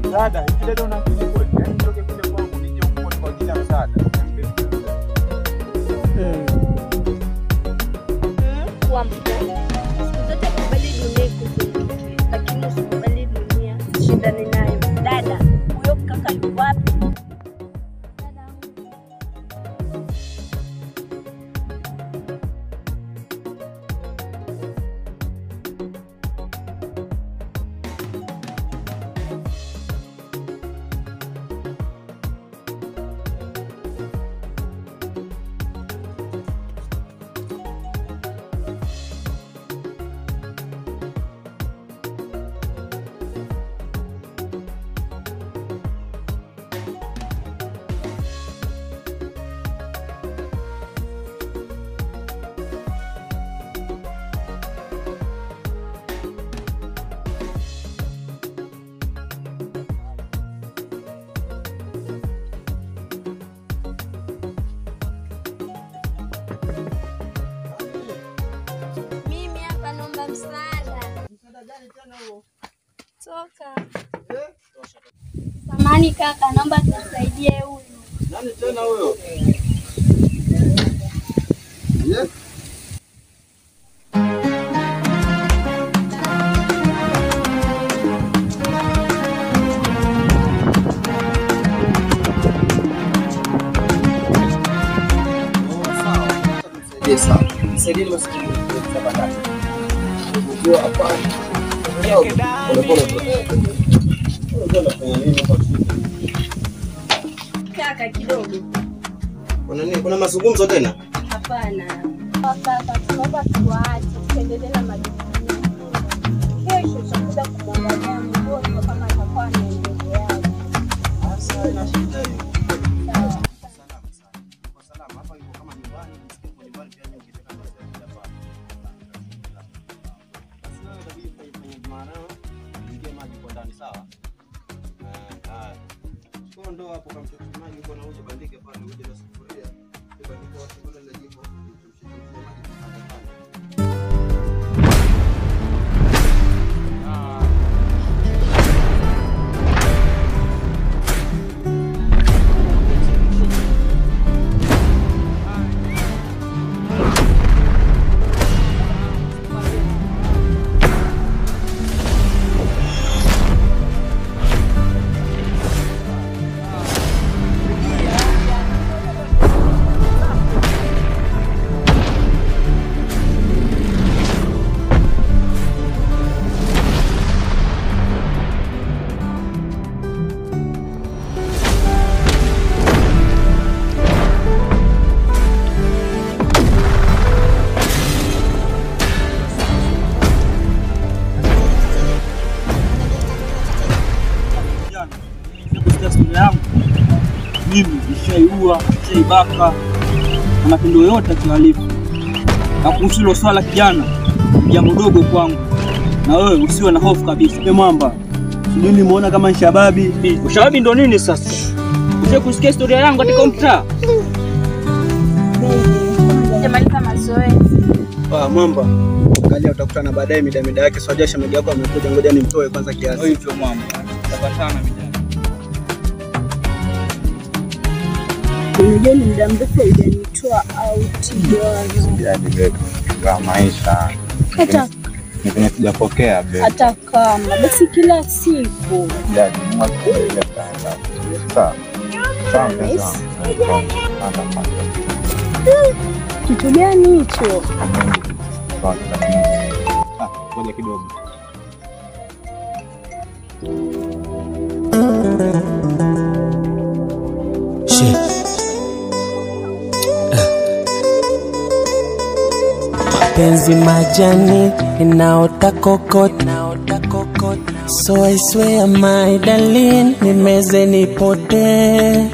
Msaada, hivi dada una akili kweli? Yaani nitoke kule kwangu nije huku kwa ajili ya msaada. Kuwa mpole. Siku zote kubali dunia ikuzunguke, lakini usikubali dunia shindane nayo. Dada, huyo kaka yuko wapi? Mimi hapa naomba msaada. Msaada gani tena huo? Toka. Samani kaka, naomba tusaidie huyu. Nani tena huyo? Yes. Sawa. Nisaidie masikini tafadhali. Unajua hapa. Kaka kidogo. Kuna nini? Kuna mazungumzo tena? Hapana. Kaka, tunaomba tuache tuendelee na majukumu. Kesho tutakuja kumwangalia mgonjwa kama atakuwa anaendelea. Sasa ina shida hiyo. Salama sana. Kwa salama hapa yuko kama nyumbani, msikie kwa nyumbani pia ukitaka kusaidia hapa. Basi wewe itabidi ufanye maana, ingie maji kwa ndani sawa? Haya. Chukua ndoo hapo kama mtoto maji uko na uje bandike pale uje na sufuria. Bandike watu kule na jiko. Chukua maji pale pale. Mimi nishaiua, nishaibaka na matendo yote ya kihalifu. Na kuhusu hilo swala kijana, jambo dogo kwangu. Na wewe usiwe na hofu kabisa. Wewe mwamba, sijui nimeona kama shababi. Ushababi ndo nini sasa? Usije kusikia historia yangu katika mtaa. Jamaliza mazoezi. Ah, mwamba, angalia utakutana baadaye mida mida yake. Sio shemeji yako amekuja, ngoja nimtoe kwanza kiasi. Hivyo mwamba, tutapatana mida. Unajua ni muda mrefu hujanitoa out bwana. Kwa maisha. Hata nipende sijapokea babe. Hata kama basi kila siku. Yaani Mungu akubariki sana. Sawa. Sawa. Kitu gani hicho? Ah, ngoja kidogo. Shit. Penzi majani inaota kokot, so I swear my darling, nimeze nipote.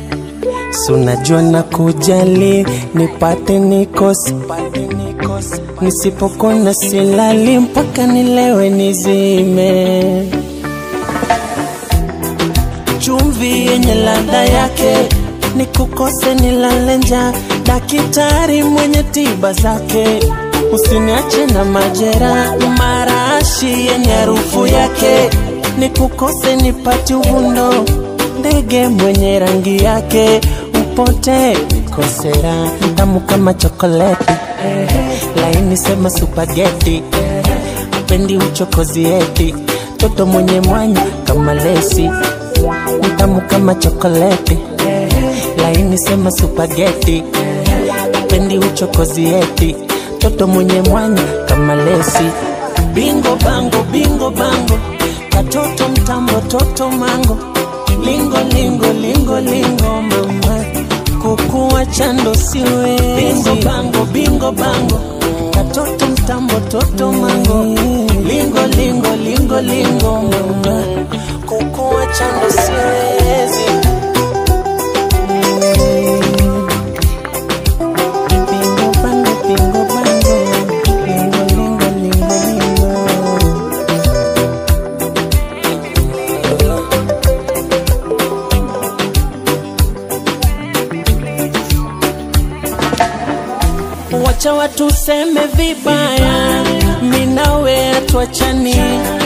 Sunajua na kujali, nipate nikose, nisipokona silali mpaka nilewe nizime. Chumvi yenye ladha yake, nikukose nilale njaa, daktari mwenye tiba zake, usiniache na majeraha, marashi yenye harufu yake, Nikukose nipate uvundo, ndege mwenye rangi yake upote nikosera, tamu kama chokoleti, laini sema supageti, pendi uchokozi eti, toto mwenye mwanya kama lesi, tamu kama chokoleti, laini sema supageti, pendi uchokozi eti, toto mwenye mwanya kama lesi. Bingo bango bingo bango, katoto mtambo toto mango, lingo lingo lingo lingo mama, kukuwa chando siwezi. Bingo bango bingo bango, katoto mtambo toto mango, lingo lingo lingo lingo mama, kukuwa chando siwezi. Bingo bango bingo bango, lingo lingo lingo lingo. Wacha watu seme vibaya, mimi nawe hatuachani.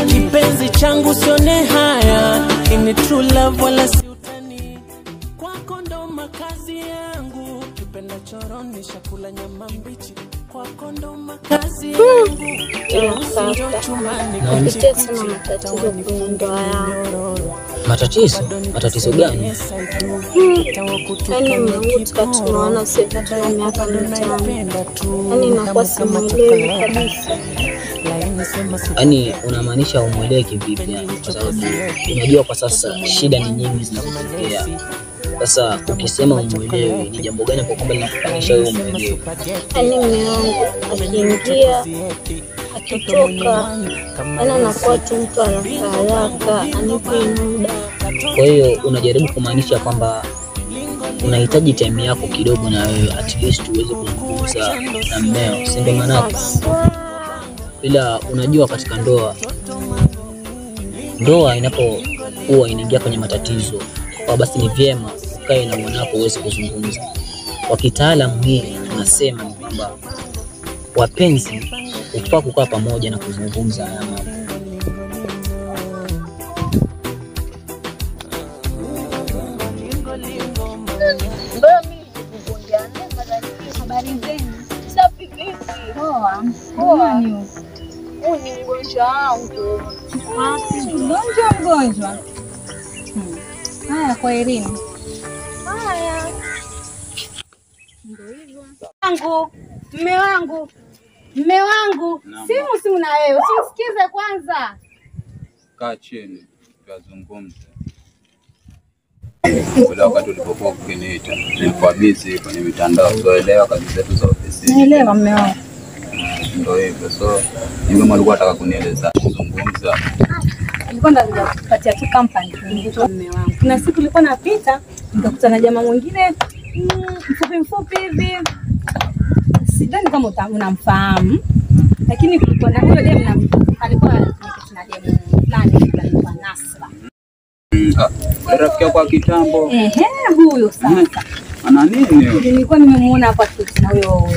Kipenzi changu sione haya, ini true love wala si utani. Kwako ndo makazi yangu, kipenda choroni chakula nyama mbichi. Kwako ndo makazi yangu, ndio chumani. Napitia sana matatizo kwenye ndoa yangu. Matatizo? Matatizo gani? Yaani mume wangu tuka tunaona sasa tuna miaka 5. Yaani inakuwa simuelewi kabisa. Yaani unamaanisha umuelewe kivipi yani? Kwa sababu unajua kwa sasa shida ni nyingi zinazotokea. Sasa ukisema umuelewe ni jambo gani kwa kwamba linakufanyisha wewe umuelewe? Yaani mume wangu akiingia akitoka, yaani anakuwa tu mtu haraka haraka, anipi muda. Kwa hiyo unajaribu kumaanisha kwamba unahitaji time yako kidogo na wewe at least uweze kuzungumza na mmeo, si ndio maana yake? Ila unajua katika ndoa, ndoa inapokuwa inaingia kwenye matatizo, kwa basi ni vyema ukae na mwanako uweze kuzungumza. Kwa kitaalamu hii tunasema ni kwamba wapenzi hufaa kukaa pamoja na kuzungumza haya mambo. Mbona mimi nikuongea naye mara nyingi? Habari zenu? Safi vipi? Poa. Poa. Huu ni mgonjwa wangu. Mgonjwa mgonjwa. Haya, kwa elimu. Haya. Wangu, mume wangu. Mume wangu, simu na wewe, usimsikize kwanza. Kaa chini tuyazungumze. Ule wakati ulipokuwa ukiniita nilikuwa busy kwenye mitandao, so elewa kazi zetu za ofisini. Naelewa mume wangu. Ndio hivyo, so ni kama ulikuwa unataka kunieleza kuzungumza. Nilikuwa nataka kupatia tu company mume wangu. Kuna siku nilikuwa napita nikakutana na jamaa mwingine mfupi mfupi hivi. Sidhani kama unamfahamu, lakini kulikuwa na huyo demu alikuwa na demu fulani alikuwa Nasra. Rafiki yako wa kitambo. Ehe, huyo sasa. Ana nini? Nilikuwa nimemuona hapa tu na huyo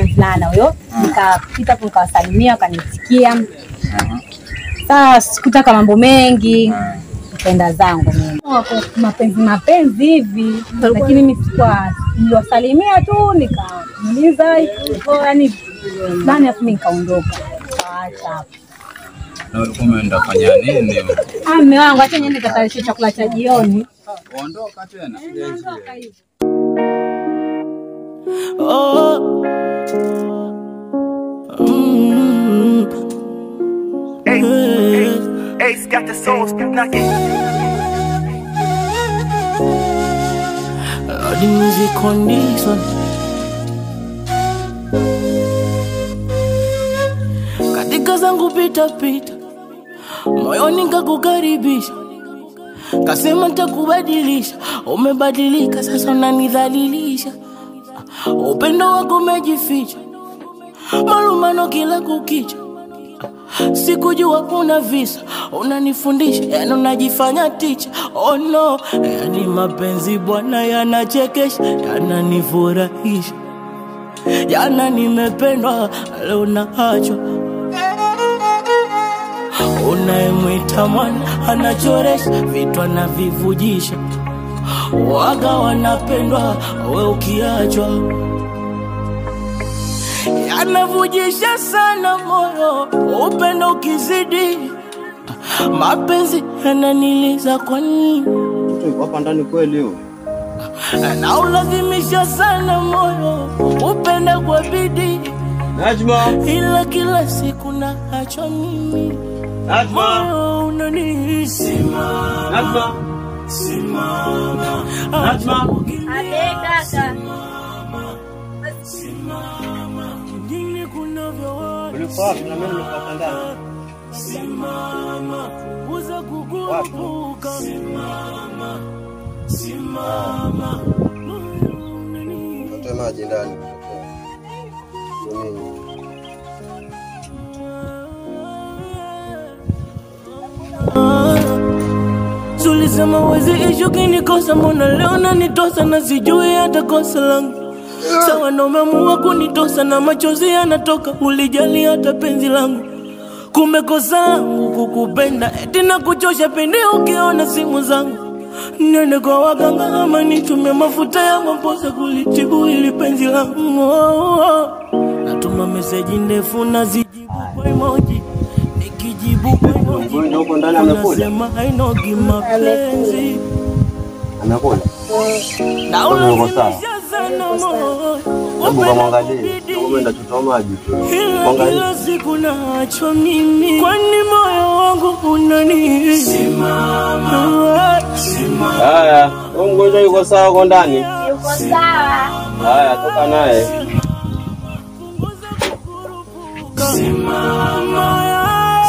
mvulana huyo, nikapita hapo nikawasalimia wakanitikia. Sasa sikutaka mambo mengi, nikaenda zangu mimi. Wako mapenzi hivi, lakini mimi sikuwa, niliwasalimia tu nikamuuliza yaani fulani, afu mimi nikaondoka. Nikawaacha hapo. Na ulikuwa umeenda fanya nini? Ah, mume wangu, acha niende katayarishe chakula cha jioni. Ondoka tena. Ondoka hivyo. Oh. Ace got the soul knocking. The music on this one. Katika zangu pita pita, moyoni nikakukaribisha, kasema nitakubadilisha, umebadilika sasa unanidhalilisha. Upendo wako umejificha, malumano kila kukicha. Sikujua una visa, unanifundisha, yani unajifanya teacher. Oh no, yani mapenzi bwana yanachekesha, yananifurahisha. Jana nimependwa, leo naachwa. Unayemwita mwana anachoresha vitu anavivujisha, waga wanapendwa we ukiachwa, yanavujisha sana moyo upendo ukizidi, mapenzi yananiliza kwa nini? Mtoto yuko hapa ndani kweli huyo? Na ulazimisha sana moyo upende kwa bidii, Najma, ila kila siku naachwa mimi. Najma, moyo unanisimama. Najma, simama. Najma. Ade kaka. Simama. Kijini kunavyo Ulikuwa wapi na mimi nilikuwa ndani? Simama, punguza kukurupuka. Simama, simama. Chote maji ndani kutokea. Nini? Tulisema huwezi ishi ukinikosa, mbona leo unanitosa na sijui hata kosa langu. Sawa na umeamua kunitosa na machozi yanatoka, ulijali hata penzi langu. Kumbe kosa langu kukupenda, eti na kuchosha pindi ukiona simu zangu. Nende kwa waganga ama nitumie mafuta ya mapoza kulitibu ili penzi langu. Oh, oh. Natuma meseji ndefu nazijibu kwa emoji, nikijibu kwa emoji Mgonjwa huko ndani amekula? unasema hainogi mapenzi. Amekula. Na Mbona yuko sawa? ulazimisha sana moyo Hebu upendo kamwangalie. bidii. Umeenda kuchota maji tu. Ila Mwangalie. kila siku naachwa mimi, kwani moyo wangu unani simama, simama. Haya, huyu mgonjwa yuko sawa huko ndani? Yuko sawa. Haya, toka naye. Simama,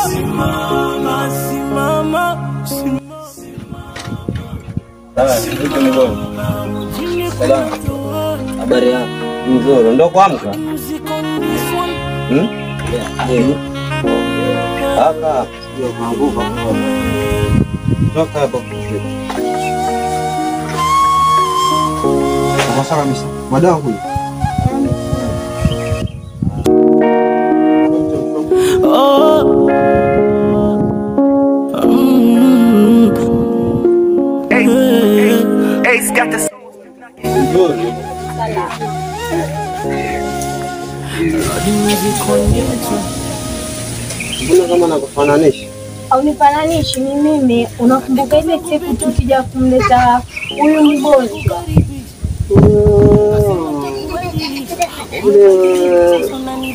simama, simama, simama. Haya, vipi mgonjwa? Salama. Habari yako? Nzuri, ndio kuamka? Hmm? Ndio. Haka, sio kuanguka. Toka hapo. Uko sawa kabisa. Madawa huyu. Oh. Mm. Eh. Ace got the sauce. Nzuri. Mbona kama nakufananisha? Haunifananishi ni mimi. Unakumbuka ile siku tukija kumleta huyu mgonjwa?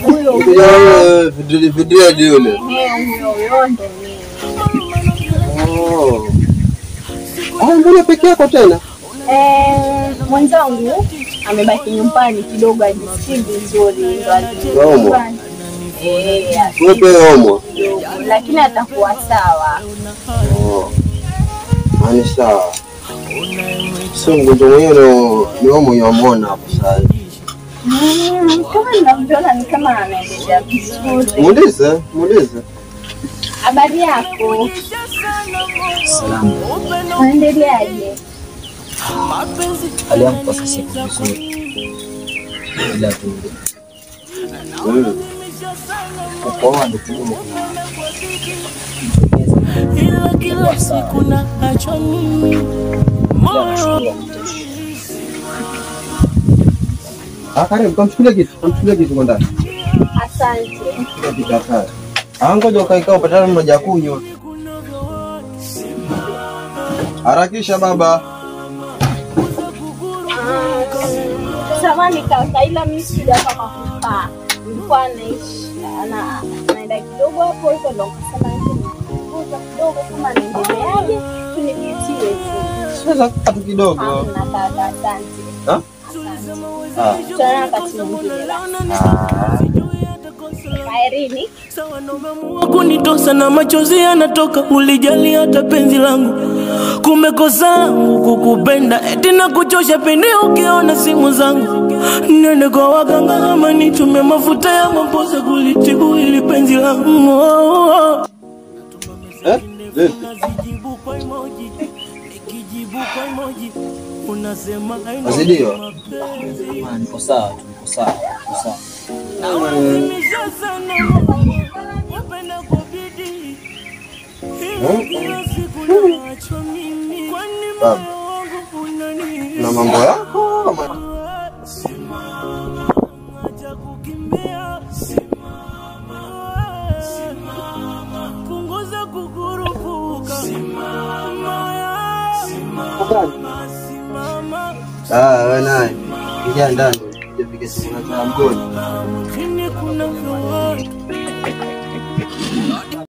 Huyo Yule vidili vidili yule. huyo huyo ndo mimi. Oh. Ah, mbona peke yako tena? Mwenzangu amebaki nyumbani kidogo, ajisikii vizuri ndo alikuja Naumwa. nyumbani. Wewe pia unaumwa? Kidogo, lakini atakuwa sawa. Oh. Ani sawa. Sio mgonjwa mwenyewe ni wewe mwenye wamuona hapo sasa. Kama ninavyoona ni kama anaendelea vizuri. Muulize, muulize. Habari yako? Salama. Unaendeleaje? Hali yangu kwa sasa iko vizuri, ila tu kukohoa ndio kidogo Ila kila siku naachwa mimi, ila moyo nashukuru kutosha. Ah, karibu kamchukulia kitu, kamchukulia kitu kwa ndani. Asante. Chukulia kitu hapa. Ah, ngoja ukae upatane mmoja kunywa. Harakisha baba. Samahani kaka, ila mimi sija kama kukaa. Nilikuwa naishi na naenda kidogo hapo hivyo ndo nikasema nje kidogo kama naendeleaje tu nipitie tu. Sasa kitu kidogo. Hamna kaka, asante. Ha? Ah. Tutaonana wakati mwingine basi. Ah. Kwaherini. Kunitosa na machozi yanatoka, ulijali hata penzi langu. Kumbe kosa langu kukupenda, eti na kuchosha pindi ukiona simu zangu. Nende kwa waganga ama nitumie mafuta ya mapoza kulitibu ili penzi langu. Oh, oh. Eh? Vipi? Nazijibu kwa emoji, nikijibu kwa emoji unasema haina Azidiwa. mapenzi. Ah, niko sawa tu, niko sawa, niko sawa. Naulazimisha sana upenda kwa bidii, Baba. Na mambo yako ama Ah, wewe naye. Ingia ndani. Uje pige simu na mgoni.